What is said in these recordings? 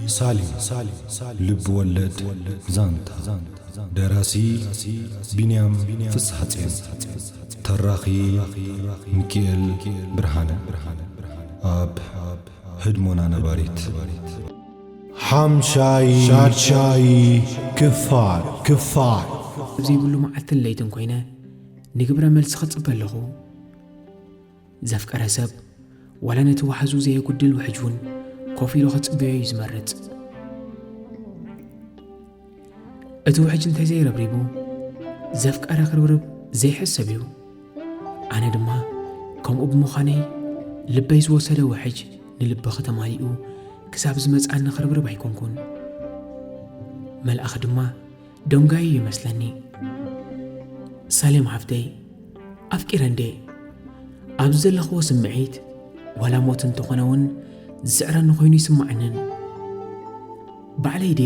ሳሌም፣ ልብ ወለድ ዛንታ። ደራሲ ቢንያም ፍስሐጽዮን። ተራኺ ሚኪኤል ብርሃነ። ኣብ ህድሞና ነባሪት። ሓምሻይ፣ ሻድሻይ ክፋል፣ ክፋል። ኣብ ዘይብሉ መዓልትን ለይትን ኮይነ ንግብረ መልሲ ክጽበ ኣለኹ። ዘፍቀረ ሰብ ዋላ ነቲ ዋሕዙ ዘየጉድል ውሕጅ እውን ኮፍ ኢሉ ክጽበዮ እዩ ዝመርጽ። እቲ ውሕጅ እንተዘይረብሪቡ ዘፍቀረ ክርብርብ ዘይሕሰብ እዩ። ኣነ ድማ ከምኡ ብምዃነይ ልበይ ዝወሰደ ውሕጅ ንልበኺ ተማሊኡ ክሳብ ዝመጽኣኒ ክርብርብ ኣይኮንኩን። መልኣኽ ድማ ደንጋዩ ይመስለኒ። ሳሌም ሓፍተይ፣ ኣፍቂረ እንዴ ኣብ ዘለኽዎ ስምዒት ዋላ ሞት እንተኾነ እውን ዝስዕረኒ ኮይኑ ይስምዓንን። ባዕለይ ዴ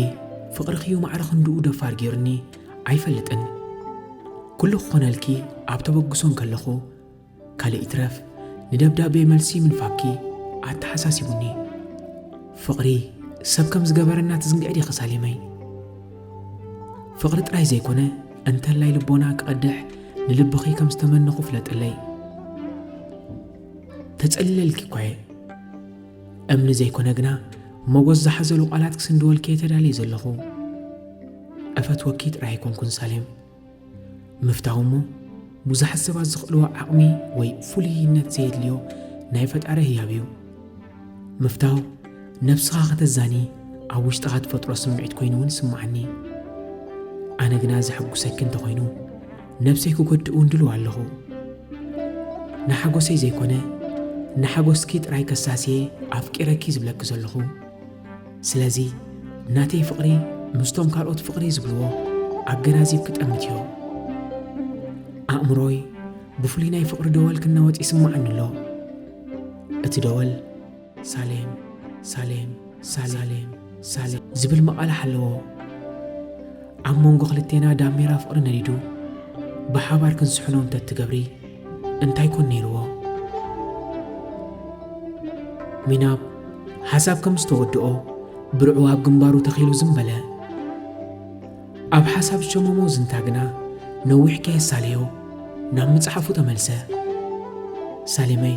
ፍቕርኺ እዩ ማዕረ ክንድኡ ደፋር ገይሩኒ ኣይፈልጥን። ኩሉ ክኾነልኪ ኣብ ተበግሶ እንከለኹ ካልእ ይትረፍ ንደብዳቤ መልሲ ምንፋግኪ ኣተሓሳሲቡኒ። ፍቕሪ ሰብ ከም ዝገበረና ትዝንግዒ ዲኺ ሳሌመይ? ፍቕሪ ጥራይ ዘይኮነ እንተላይ ልቦና ክቐድሕ ንልብኺ ከም ዝተመነኹ ፍለጥለይ። ተጸሊለልኪ እኳ እየ። እምኒ ዘይኮነ ግና መጎስ ዝሓዘሉ ቃላት ክስንድወልኪ እየ ተዳልየ ዘለኹ። እፈትወኪ ጥራይ ኣይኮንኩን ሳሌም። ምፍታው እሞ ብዙሓት ሰባት ዝኽእልዎ ዓቕሚ ወይ ፍሉይነት ዘየድልዮ ናይ ፈጣሪ ህያብ እዩ። ምፍታው ነብስኻ ከተዛኒ ኣብ ውሽጥኻ ትፈጥሮ ስምዒት ኮይኑ እውን ይስምዓኒ። ኣነ ግና ዘሐጉሰኪ እንተኾይኑ ነብሰይ ክጎድእ እውን ድልው ኣለኹ። ንሓጎሰይ ዘይኮነ ንሓጎስኪ ጥራይ ከሳስየ ኣፍቂረኪ ዝብለኪ ዘለኹ። ስለዚ ናተይ ፍቕሪ ምስቶም ካልኦት ፍቕሪ ዝብልዎ ኣገናዚብኪ ጠምትዮ። ኣእምሮይ ብፍሉይ ናይ ፍቕሪ ደወል ክናወጥ ይስምዓኒ ኣሎ። እቲ ደወል ሳሌም፣ ሳሌም፣ ሳሌም፣ ሳሌም ዝብል መቓልሕ ኣለዎ። ኣብ መንጎ ክልቴና ዳሜራ ፍቕሪ ነዲዱ ብሓባር ክንስሕኖ እንተትገብሪ እንታይ ኮን ነይርዎ? ሚናብ ሓሳብ ከም ዝተወድኦ ብርዑ ኣብ ግንባሩ ተኺሉ ዝም በለ። ኣብ ሓሳብ ዝሸመሞ ዝንታ ግና ነዊሕ ከየሳለዮ ናብ መጽሓፉ ተመልሰ። ሳሌመይ፣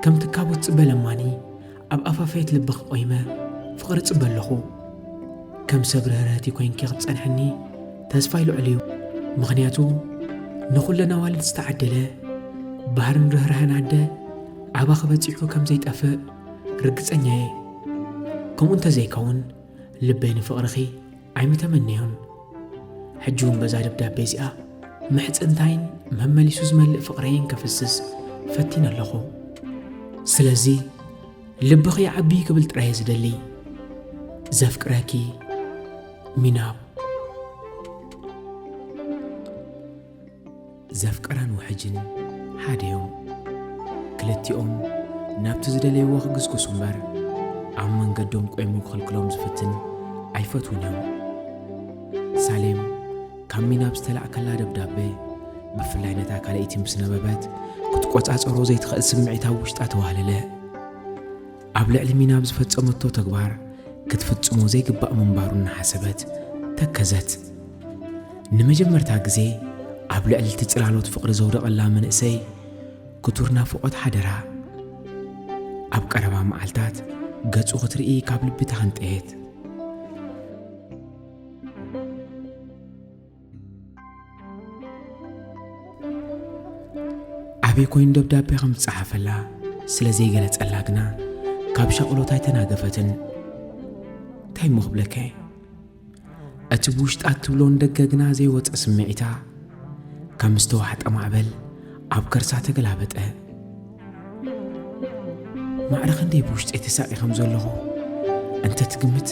ከም ትካቦ ትጽበ ለማኒ ኣብ ኣፋፈየት ልብኺ ቆይመ ፍቕሪ ጽበ ኣለኹ። ከም ሰብ ርህርህቲ ኮይንኪ ክትጸንሕኒ ተስፋይ ልዑል እዩ። ምኽንያቱ ንኹለን ኣዋልድ ዝተዓደለ ባህርን ርህራህን ኣደ ኣባኺ በጺሑ ከም ዘይጠፍእ ርግጸኛ እየ። ከምኡ እንተዘይከውን ልበይ ንፍቕርኺ ኣይምተመነዮን። ሕጂ እውን በዛ ደብዳቤ እዚኣ ምሕጽንታይን መመሊሱ ዝመልእ ፍቕረይን ከፍስስ ፈቲነ ኣለኹ። ስለዚ ልብኺ ይዓቢ ክብል ጥራይ እየ ዝደሊ። ዘፍቅረኪ ሚናብ። ዘፍቀራን ውሕጅን ሓደ እዮም። ክልቲኦም ናብቲ ዝደለይዎ ክግስግሱ እምበር ኣብ መንገዶም ቆይሙ ክኽልክሎም ዝፍትን ኣይፈትዉን እዮም። ሳሌም ካብ ሚናብ ዝተላእከላ ደብዳቤ ብፍላይ ነታ ካልኣይቲ ምስ ነበበት ክትቆጻጸሮ ዘይትኽእል ስምዒት ኣብ ውሽጣ ተዋህለለ። ኣብ ልዕሊ ሚናብ ዝፈጸመቶ ተግባር ክትፍጽሞ ዘይግባእ ምንባሩ እናሓሰበት ተከዘት። ንመጀመርታ ግዜ ኣብ ልዕሊ እቲ ጽላሎት ፍቕሪ ዘውደቐላ መንእሰይ ክቱር ናፍቖት ሓደራ። ኣብ ቀረባ መዓልታት ገጹ ክትርኢ ካብ ልቢ ተኸንጠየት። ኣበይ ኮይኑ ደብዳቤ ከም ዝጸሓፈላ ስለ ዘይገለጸላ ግና ካብ ሻቕሎት ኣይተናገፈትን። እንታይ እሞ ክብለካ እየ? እቲ ብውሽጣ እትብሎ ንደገ ግና ዘይወጸ ስምዒታ ከም ዝተዋሕጠ ማዕበል ኣብ ከርሳ ተገላበጠ። ማዕረ ክንደይ ብውሽጠይ ተሳቒ ከም ዘለኹ እንተ ትግምት፣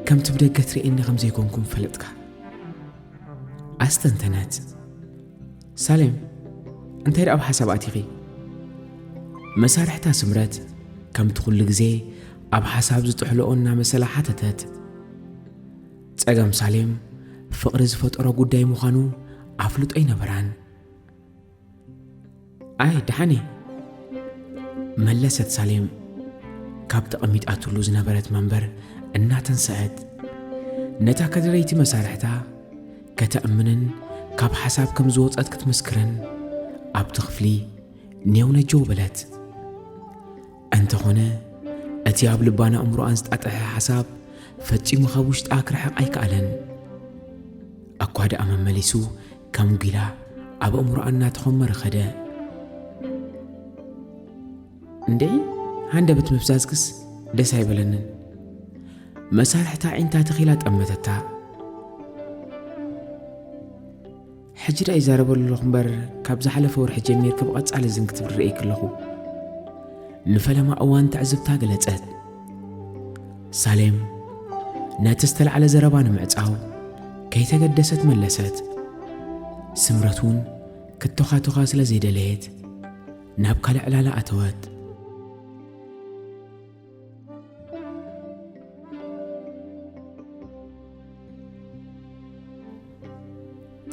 ከምቲ ብደገ ትርእየኒ ከም ዘይኮንኩ ምፈለጥካ። ኣስተንተነት። ሳሌም፣ እንታይ ደኣ ኣብ ሓሳብ ኣቲኺ? መሳርሕታ ስምረት ከምቲ ኩሉ ግዜ ኣብ ሓሳብ ዝጥሕልኦ እናመሰላ ሓተተት። ጸገም ሳሌም ፍቕሪ ዝፈጠሮ ጉዳይ ምዃኑ ኣፍልጦ ኣይነበራን። ኣይ ደሓን እየ፣ መለሰት ሳሌም። ካብ ተቐሚጣትሉ ዝነበረት መንበር እናተንስአት፣ ነታ ከደረይቲ መሳርሕታ ከተእምንን ካብ ሓሳብ ከም ዝወጸት ክትምስክርን፣ ኣብቲ ክፍሊ ኔው ነጀው በለት። እንተኾነ፣ እቲ ኣብ ልባን ኣእምሮኣን ዝጣጠሐ ሓሳብ ፈጺሙ ካብ ውሽጣ ክርሕቕ ኣይከኣለን። እኳ ደኣ መመሊሱ ከም ጒላ ኣብ ኣእምሮኣ እናተኾመረ ኸደ። እንዴ፣ ሃንደበት ምፍዛዝክስ ደስ ኣይበለንን። መሳርሕታ ዒንታ ተኺላ ጠመተታ። ሕጂ ደኣ ይዛረበሉ ኣለኹ እምበር፣ ካብ ዝሓለፈ ወርሒ ጀሚርኪ ብቐጻሊ ዝን ክትብሊ ርእየኪ ኣለኹ። ንፈለማ እዋን ትዕዝብታ ገለጸት። ሳሌም ነቲ ዝተላዕለ ዘረባ ንምዕጻው ከይተገደሰት መለሰት። ስምረት እውን ክተዃተዃ ስለ ዘይደለየት ናብ ካልእ ዕላላ ኣተወት።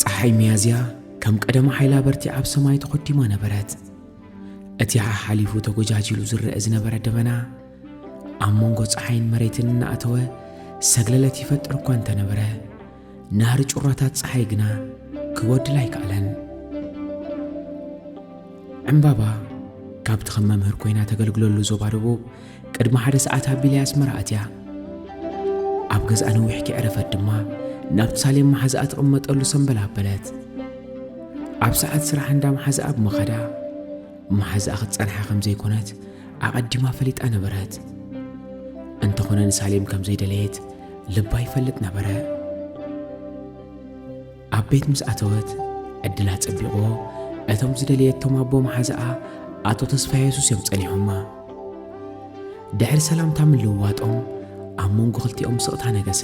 ጸሓይ ሚያዝያ ከም ቀደማ ሓይላ በርቲዓ ኣብ ሰማይ ተኾዲማ ነበረት። እቲ ሓሓሊፉ ተጎጃጂሉ ዝረአ ዝነበረ ደበና ኣብ መንጎ ጸሓይን መሬትን እናኣተወ ሰግለለት ይፈጥር እኳ እንተነበረ፣ ናህሪ ጩራታት ጸሓይ ግና ክጎድል ኣይከኣለን። ዕምባባ ካብቲ ከም መምህር ኮይና ተገልግለሉ ዞባ ደቡብ ቅድሚ ሓደ ሰዓት ኣቢላ ኣስመራ ኣትያ። ኣብ ገዝኣ ነዊሕ ከዕረፈት ድማ ናብቲ ሳሌም መሓዝኣ ትቕመጠሉ ሰምበል ኣበለት። ኣብ ሰዓት ስራሕ እንዳ መሓዝኣ ብምኻዳ፣ መሓዝኣ ክትጸንሓ ከም ዘይኮነት ኣቐዲማ ፈሊጣ ነበረት። እንተኾነ ንሳሌም ከም ዘይደለየት ልባ ይፈልጥ ነበረ። ኣብ ቤት ምስ ኣተወት፣ ዕድል ኣጸቢቕዎ፣ እቶም ዝደለየቶም ኣቦ መሓዝኣ ኣቶ ተስፋ የሱስ እዮም ጸኒሖማ። ድሕሪ ሰላምታ ምልውዋጦም፣ ኣብ መንጎ ክልቲኦም ስቕታ ነገሰ።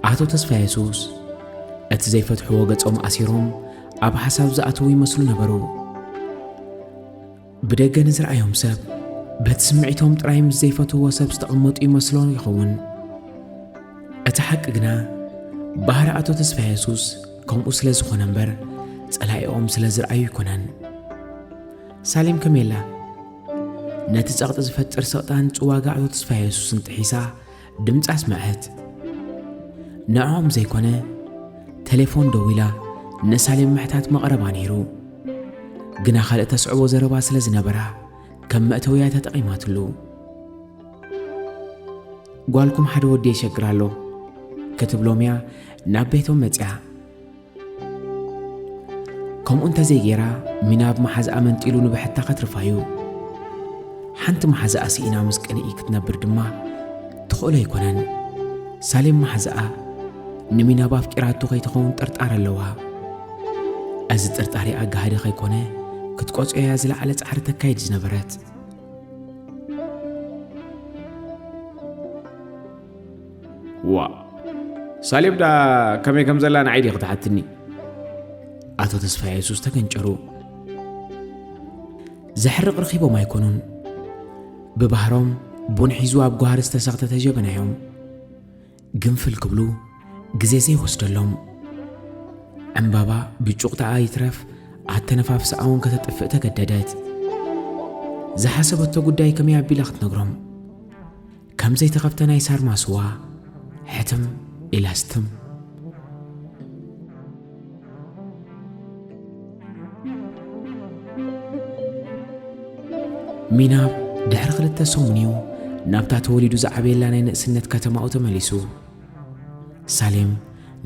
ኣቶ ተስፋ የሱስ፣ እቲ ዘይፈትሕዎ ገጾም ኣሲሮም፣ ኣብ ሓሳብ ዝኣተዉ ይመስሉ ነበሩ። ብደገ ንዝረኣዮም ሰብ፣ በቲ ስምዒቶም ጥራይ ምስ ዘይፈትውዎ ሰብ ዝተቐመጡ ይመስሎ ይኸውን። እቲ ሓቂ ግና፣ ባህሪ ኣቶ ተስፋ የሱስ ከምኡ ስለ ዝኾነ እምበር፣ ጸላኢኦም ስለ ዝረኣዩ ኣይኮነን። ሳሌም ከመይ ኣላ? ነቲ ጸቕጢ ዝፈጥር ስቕታን ጽዋጋ ኣቶ ተስፋ የሱስን ጥሒሳ ድምጻ ኣስመዐት። ንዕኦም ዘይኮነ፣ ቴሌፎን ደዊላ ንሳሌም ምሕታት መቐረባ ነይሩ። ግና ካልእ ተስዕቦ ዘረባ ስለ ዝነበራ፣ ከም መእተውያ ተጠቒማትሉ። "ጓልኩም ሓደ ወዲ የሸግር ኣሎ" ክትብሎም እያ ናብ ቤቶም መጺኣ። ከምኡ እንተዘይጌራ፣ ሚናብ መሓዝኣ መንጢሉ ንብሕታ ከትርፋ እዩ። ሓንቲ መሓዝኣ ስኢና ምስ ቅንኢ ክትነብር ድማ ትኽእሎ ኣይኮነን። ሳሌም መሓዝኣ ንሚናብ ኣፍቂራቶ ከይትኸውን ጥርጣረ ኣለዋ። እዚ ጥርጣሬኣ ጋህዲ ከይኮነ ክትቆጽዮ እያ ዝለዓለ ጻዕሪ ተካይድ ዝነበረት። "ዋ፣ ሳሌም ዳ ከመይ ከም ዘላ ንዓይ ድየ ክትሓትኒ?" ኣቶ ተስፋ የሱስ ተገንጨሩ። ዘሕርቕ ረኺቦም ኣይኮኑን። ብባህሮም ቡን ሒዙ ኣብ ጓህሪ ዝተሰኽተተ ጀበና እዮም። ግንፍል ክብሉ ግዜ ዘይወስደሎም። ዕምባባ ብጩቕታኣ ይትረፍ ኣተነፋፍሳኣ እውን ከተጥፍእ ተገደደት። ዝሓሰበቶ ጉዳይ ከመይ ኣቢላ ክትነግሮም? ከም ዘይተኸፍተ ናይ ሳርማ ስዋ ሕትም ኢላ ስትም። ሚናብ ድሕሪ ክልተ ሰሙን እዩ ናብታ ተወሊዱ ዝዓበየላ ናይ ንእስነት ከተማኡ ተመሊሱ። ሳሌም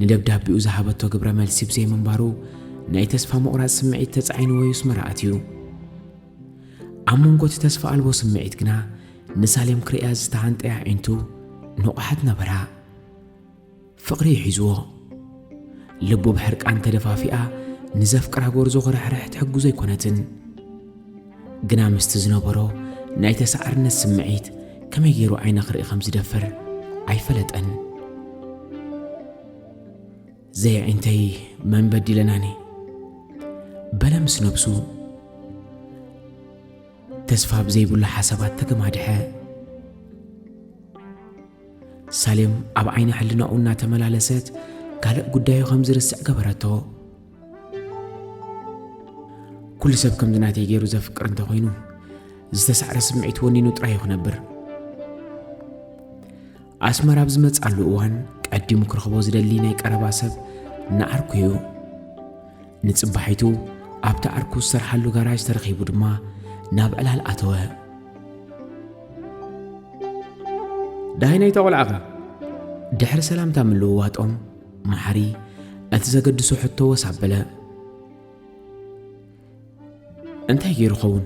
ንደብዳቤኡ ዝሃበቶ ግብረ መልሲ ብዘይምንባሩ ናይ ተስፋ ምቑራጽ ስምዒት ተጻዒንዎ እዩ ኣስመራ ኣትዩ። ኣብ መንጎ እቲ ተስፋ ኣልቦ ስምዒት ግና ንሳሌም ክርእያ ዝተሃንጠያ ኣዒንቱ ንቑሓት ነበራ። ፍቕሪ እዩ ሒዝዎ። ልቡ ብሕርቃን ተደፋፊኣ ንዘፍቅራ ጎርዞ ክርሕርሕ ትሕግዞ ኣይኮነትን። ግና ምስቲ ዝነበሮ ናይ ተሳዓርነት ስምዒት ከመይ ገይሩ ዓይና ክርኢ ከም ዝደፍር ኣይፈለጠን። "ዘየዒንተይ መን በዲለናኒ?" በለ ምስ ነብሱ። ተስፋ ብዘይብሉ ሓሳባት ተገማድሐ። ሳሌም ኣብ ዓይኒ ሕልናኡ እናተመላለሰት ካልእ ጉዳዩ ከም ዝርስዕ ገበረቶ። "ኩሉ ሰብ ከምዚ ናተይ ገይሩ ዘፍቅር እንተኾይኑ፣ ዝተሳዕረ ስምዒት ወኒኑ ጥራይ እዩ ክነብር። ኣስመራ ኣብ ዝመጽኣሉ እዋን ቀዲሙ ክረኽቦ ዝደሊ ናይ ቀረባ ሰብ ንዓርኩ እዩ። ንጽባሒቱ ኣብቲ ዓርኩ ዝሰርሓሉ ጋራጅ ተረኺቡ ድማ ናብ ዕላል ኣተወ። ዳሃይ ናይታ ቆልዓኸ? ድሕሪ ሰላምታ ምልውዋጦም፣ መሓሪ እቲ ዘገድሶ ሕቶ ወስ ኣበለ። እንታይ ገይሩ ኸውን?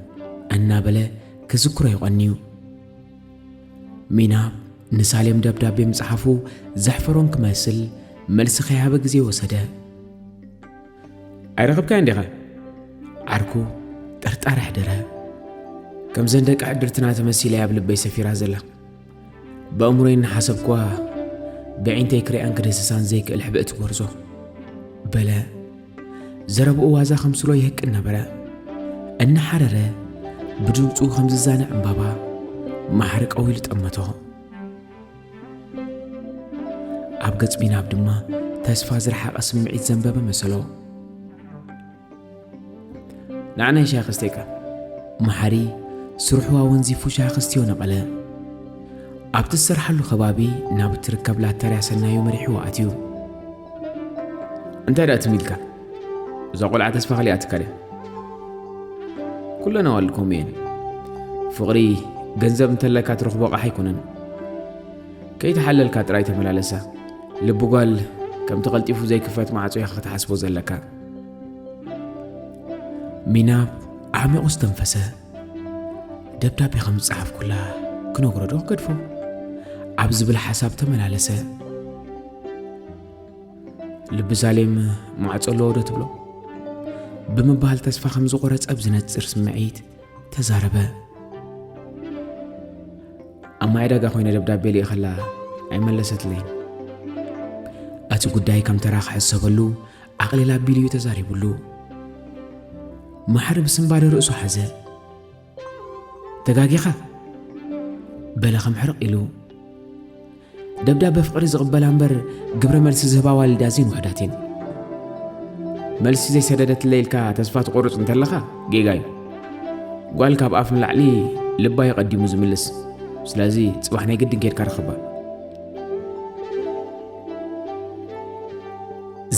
እናበለ ክዝክሮ ይቐንዩ። ሚናብ ንሳሌም ደብዳቤ ምጽሓፉ ዘሕፈሮን ክመስል፣ መልሲ ከይሃበ ግዜ ወሰደ። ኣይረኸብካዮን ዲኻ? ዓርኩ ጥርጣረ ኣሕደረ። ከምዘን ደቂ ዕድርትና ተመሲላ እያ ኣብ ልበይ ሰፊራ ዘላ። ብኣእምሮይ እናሓሰብክዋ፣ ብዒንተይ ክሪኣን ክድህስሳን ዘይክእል ሕብእቲ ጎርዞ፣ በለ። ዘረብኡ ዋዛ ከምስሎ ይህቅን ነበረ። እናሓረረ፣ ብድምጹ ከም ዝዛነ ዕምባባ፣ ማሕሪ ቀዊሉ ጠመቶ። ኣብ ገጽ ሚናብ ድማ ተስፋ ዝረሓቐ ስምዒት ዘንበበ መሰሎ። ንዓናይ ሻሂ ክስቴካ። መሓሪ ስርሑ ኣወንዚፉ ሻሂ ክስትዮ ነቐለ። ኣብቲ ዝሰርሓሉ ከባቢ ናብ እትርከብ ላተርያ ሰናዩ መሪሕዎ ኣትዩ። እንታይ ደኣ ትም ኢልካ? እዛ ቆልዓ ተስፋ ከሊኣትካ ድያ? ኩለን ኣዋልድ ከምኡ እየን። ፍቕሪ ገንዘብ እንተለካ ትረኽቦ ኣቕሓ ኣይኮነን። ከይተሓለልካ ጥራይ ተመላለሳ። ልቢ ጓል ከምቲ ቀልጢፉ ዘይክፈት ማዕጾ ኢኻ ክትሓስቦ ዘለካ። ሚናብ ኣዕሚቑ ዝተንፈሰ። ደብዳቤ ከም ዝጸሓፍኩላ ክነግሮ ዶ ክገድፎ? ኣብ ዝብል ሓሳብ ተመላለሰ። ልቢ ሳሌም ማዕጾ ኣለዎ ዶ ትብሎ? ብምባል ተስፋ ከም ዝቖረጸ ብዝነጽር ስምዒት ተዛረበ። ኣብ ማይ ዕዳጋ ኮይነ ደብዳቤ ልኢኸላ ኣይመለሰትለይን። እቲ ጉዳይ ከም ተራ ክሕሰበሉ ኣቕልል ኣቢሉ እዩ ተዛሪቡሉ። መሓሪ ብስንባደ ርእሱ ሓዘ። ተጋጊኻ? በለ ከም ሕርቕ ኢሉ። ደብዳበ ፍቕሪ ዝቕበላ እምበር ግብረ መልሲ ዝህባ ኣዋልድ ኣዝየን ውሑዳት እየን። መልሲ ዘይሰደደትለይ ኢልካ ተስፋ ትቖርጽ እንተለኻ ጌጋ እዩ። ጓል ካብ ኣፍ ንላዕሊ ልባ እዩ ቀዲሙ ዝምልስ። ስለዚ ጽባሕ ናይ ግድን ኬድካ ርኽባ።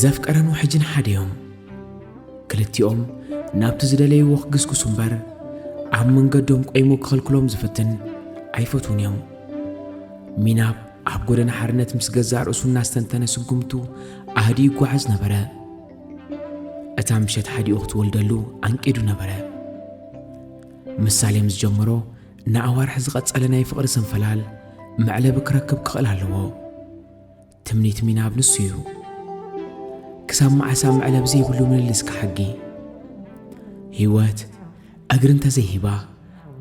ዘፍቀረን ውሕጅን ሓደ እዮም። ክልቲኦም ናብቲ ዝደለይዎ ክግስግሱ እምበር ኣብ መንገዶም ቆይሙ ክኸልክሎም ዝፍትን ኣይፈትዉን እዮም። ሚናብ ኣብ ጎደና ሓርነት ምስ ገዛእ ርእሱ እናስተንተነ ስጉምቱ ኣህዲኡ ይጓዓዝ ነበረ። እታ ምሸት ሓዲኡ ክትወልደሉ ኣንቂዱ ነበረ። ምሳሌም ዝጀመሮ ንኣዋርሕ ዝቐጸለ ናይ ፍቕሪ ሰንፈላል መዕለቢ ክረክብ ክኽእል ኣለዎ። ትምኒት ሚናብ ንሱ እዩ። ክሳብ መዓስ ኣብ መዕለቢ ዘይብሉ ምልልስ ክሓጊ? ህይወት እግሪ እንተዘይሂባ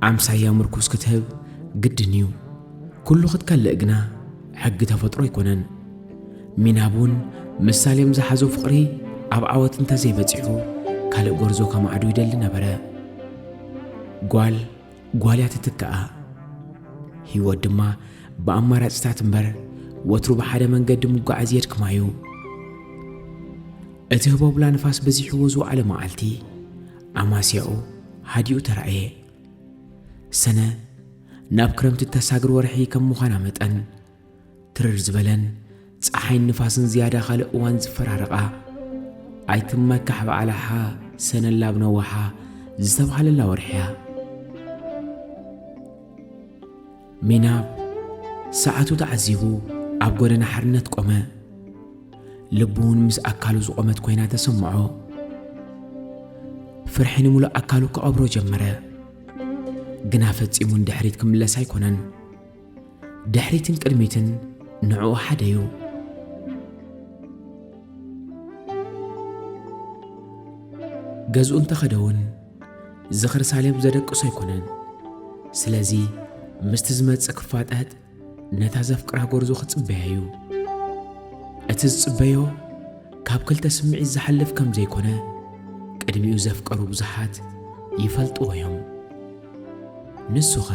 ኣምሳያ ምርኩስ ክትህብ ግድን እዩ። ኩሉ ክትከልእ ግና ሕጊ ተፈጥሮ ኣይኮነን። ሚናብ እውን ምሳሌም ዝሓዞ ፍቕሪ ኣብ ዓወት እንተዘይበጺሑ ካልእ ጎርዞ ከማዕዱ ይደሊ ነበረ። ጓል ጓል እያ ትትክኣ። ህይወት ድማ ብኣማራጺታት እምበር ወትሩ ብሓደ መንገዲ ምጓዓዝ የድክማ እዩ። እቲ ህቦብላ ንፋስ በዚሕዎ ዝወዓለ መዓልቲ ኣማስያኡ ሃዲኡ ተራእየ። ሰነ ናብ ክረምቲ እተሳግር ወርሒ ከም ምዃና መጠን ትርር ዝበለን ጸሓይን ንፋስን ዝያዳ ካልእ እዋን ዝፈራረቓ ኣይትመካሕ በዓላሓ ሰነ ላብ ነዋሓ ዝተባህለላ ወርሒ እያ። ሚናብ ሰዓቱ ተዓዚቡ ኣብ ጎደና ሓርነት ቆመ። ልቡ እውን ምስ ኣካሉ ዝቖመት ኮይና ተሰምዖ። ፍርሒ ንምሉእ ኣካሉ ክቐብሮ ጀመረ። ግና ፈጺሙ ንድሕሪት ክምለስ ኣይኮነን። ድሕሪትን ቅድሚትን ንዕኡ ሓደ እዩ። ገዝኡ እንተኸደ እውን ዝኽሪ ሳሌም ዘደቅሶ ኣይኮነን። ስለዚ ምስቲ ዝመጽእ ክፋጠጥ ነታ ዘፍቅራ ጎርዞ ክጽበያ እዩ። እቲ ዝጽበዮ ካብ ክልተ ስምዒት ዝሓልፍ ከም ዘይኮነ ቅድሚኡ ዘፍቀሩ ብዙሓት ይፈልጥዎ እዮም። ንሱኸ?